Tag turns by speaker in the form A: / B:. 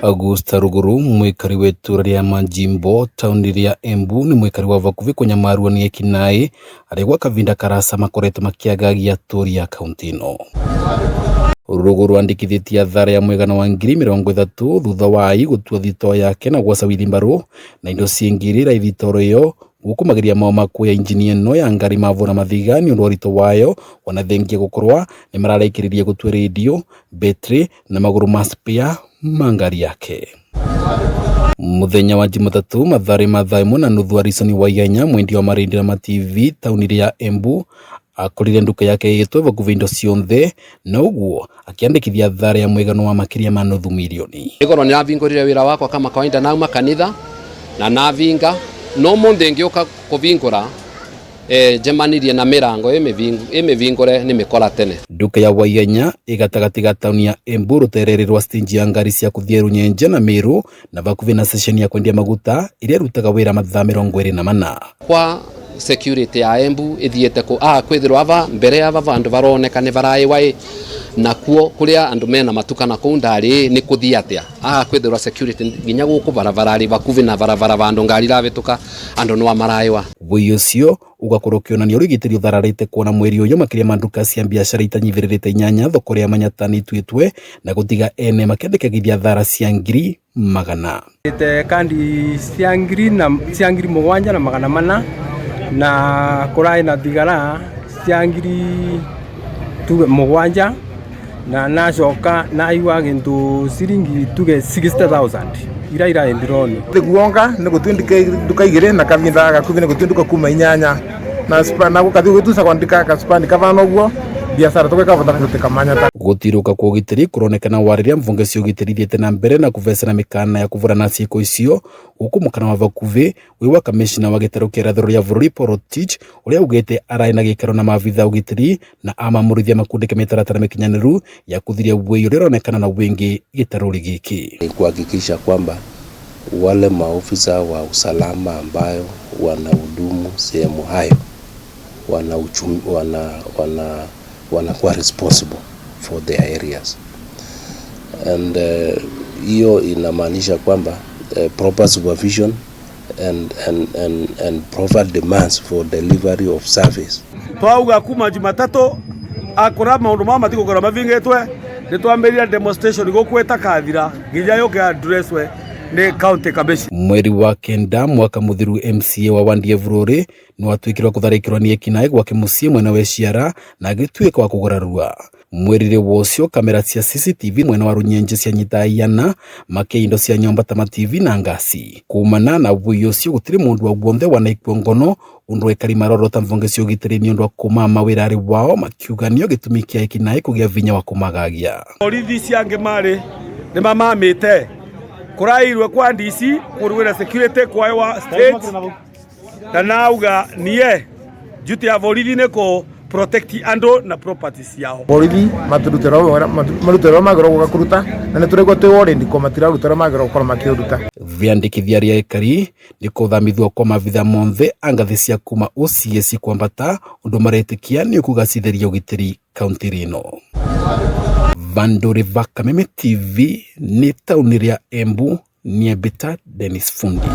A: Augusta Ruguru mwikari wa itura ria Majimbo tauni ria Embu ni mwikari wa vakuvi kunyamarua ni ekinaĩ aria gwa kavinda karasa makoretwo makiagagia atũri a kaunti ino. Ruguru andikithitie athara ya mwigana wa 30,000 thutha wa ai gutua thitoo yake na gwoca wheelbarrow na indo ciingi iria irai thitoro iyo guku mageria mao ma kuoya injini ino ya ngari mavura mathiga ni undu wa urito wayo ona thengia gukorwa ni mararikiririe gutua radio, betri na maguru ma spare ma ngari yake. Muthenya wa Jumatatu mathare ma 1:30 Harrison Waihenya mwendia wa marendio na ma TV tauni ya Embu akorire nduka yake igitwe vakuvi indo cionthe na uguo akiandikithia thara ya mwigano wa makiria ma nuthu milioni.
B: Igoro nĩravingũrire wĩra wakwa kama kawaida nauma kanitha na navinga no munthi ngiuka kuvingura njemanirie na mirango imivingure ni mikora tene.
A: Nduka ya Waihenya ĩ ga tauni ya Embu ruterere rwa stage ya ngari cia kuthie Runyenje na Meru na vakuvi na station ya kwendia maguta iria irutaga wira mathaa 24.
B: Kwa security ya Embu ithiete ku kwithirwa ava mbere ava vandu varoneka ni varaiwa na kuo kuria andu mena matuka na kuu ndari ni kuthie atia kwithirwa security nginya guku barabarari vakuvi na barabara vandu ngari ravituka andu no maraiwa.
A: Wui ucio ugakorwo ukionania uria ugitiri uthararite kuona mweri uyu makiria ma nduka cia biacara itanyiviririte inyanya thoko ria Manyata ni ituitwe na gutiga ene makiandikagithia thara cia ngiri magana.
C: Ite kandi cia ngiri na cia 7,400 na kurai na thigara cia 7,000 na nacoka naigua gintu ciringi tuge 60,000 ira ira endironi
D: guonga ni gutu nduka igiri na kavinda gakuvi ni gutu nduka kuma inyanya na na gukathi gutuca kwandika kaspani kavana uguo biacara tugikavota gutikamanya ta
A: Gutiruka kwa ugitiri kuronekana wariria mvunge cia ugitiri ithiite na mbere na kuvecana mikana ya kuvurana ciiko icio guku mukana wa vakuvi wi wa kamishna wa gitaru kia irathiro ria bururi Paul Rotich uria ugite arai na gikaro na maabitha ugitiri na amamurithia makundike mitaratara mikinyaniru ya kuthiria wei uria uronekana na wingi gitaruri giki.
E: Ni kuhakikisha kwamba wale maofisa wa usalama ambayo wanahudumu sehemu hayo wanakuwa responsible for their areas, and hiyo inamaanisha kwamba proper supervision and proper demands for delivery of service.
F: Twauga kuma Jumatatu akora maundu ma matigũkorwo mavingetwe nitwambĩrĩria demonstration gũkũ ĩtakathira nginya yũke addresswe ni county commission.
A: Mweri wa kenda mwaka muthiru MCA wa Wandie Vururi ni watuikirwa kutharikirwa ni ekinaĩ gwake muciĩ mwena wa Ciara na agituika wa kugurarua. Mweri wocio kamera cia CCTV mwena wa Runyenje cianyita iana makia indo cia nyomba ta TV na ngasi. Kumana na wui ucio gutiri mundu wa guonthe wanaikwo ngono undu ekari marorota mvunge cia ugitiri ni undu wa kuma mawirari wao makiuga nio gitumi kia ekinaĩ kugia vinya wa kumagagia.
F: Borithi ciangi mari ni mamamite kurairwe kwa DC kurwira security kwa wa state na nauga nie duty ya borithi ni ko protect andu na property ciao.
D: Borithi maturutero magero gukakuruta na nituregwa twi worried ko matirarutero magero gukorwo makiuruta.
A: Viandikithia ria ekari ni kuthamithwa kwa mavitha monthe angathi cia kuma OCS kwambata undu maretikia ni ukugacithiria ugitiri kaunti rino. Vanduri va Kameme TV ni tauni ria Embu ni Dennis Fundi.